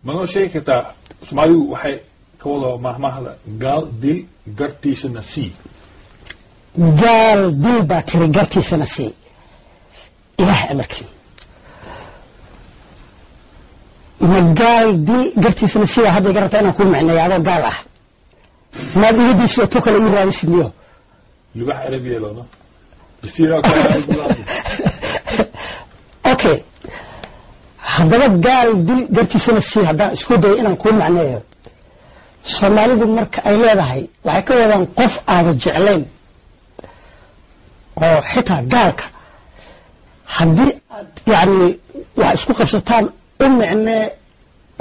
Ma noo sheegi kartaa Soomaalidu waxay ka wada mahmahda "gaal dil, gartiisana sii"? Gaal dil baa tiri, gartiisana sii. Ilaah amarkii, ma gaal dil gartiisana sii baa hadda iga rabtaa inaan kuu micneeyo? Adoo gaal ah maad iga diisi oo tu kale ii raadisid niyo. Libax erab yeelona basiira. Okay, haddaba gaal dil gartiisana sii haddaan isku dayo inaan kuu macneeyo, Soomaalidu marka ay leedahay waxay ka wadaan qof aada jeclayn oo xitaa gaalka haddii aad yacni wax isku qabsataan, u micnee,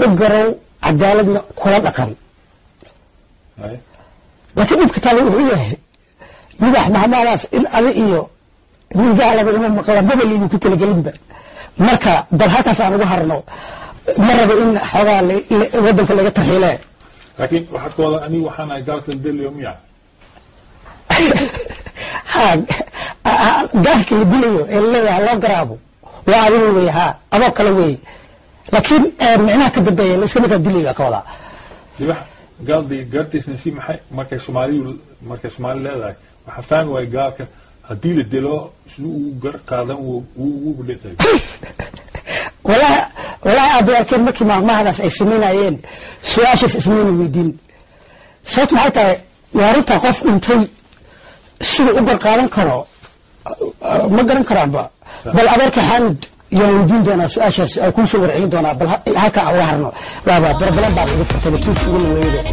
u garow, cadaaladna kula dhaqan. Laakiin dhibka taale wuxuu yahay, libax, mahmaadaas in adi iyo nin gaalaba uma maqla maba laydinku talagelinba. Marka bal halkaas aan ugu harno, ma rabo in xoogaa wadanka laga tarxiile. Laakiin waxaad ka wada anigu waxaan ahay gaalka la dilayo miya? Ha, gaalka la dilayo ee laleeyahay loo garaabo waa adiga wey, ha, adoo kale wey. Laakiin micnaha ka dambeeya la iska markaa dilayo ka wadaa. Libax, gaal dil gartiisna si maxay markay Soomaali leedahay? Waxaa fahmi waaya gaalka haddii la dilo siduu ugu gar qaadan ugu dhintay. Walahi, walahi, aabbayaalkeen markii maahmaahdaas ay samaynayeen su-aashaas ismayna weydiin. Sababta maxay tahay? Waa runtaa, qof dhintay siduu u gar qaadan karo ma garan karaanba. Bal adeerka Xaamid yaan weydiin doonaa su-aashaas, ay kuu soo warcelin doonaa. Bal halkaa aan uga harno, waaba barbalan baa iga furtay kiis igala weeyada.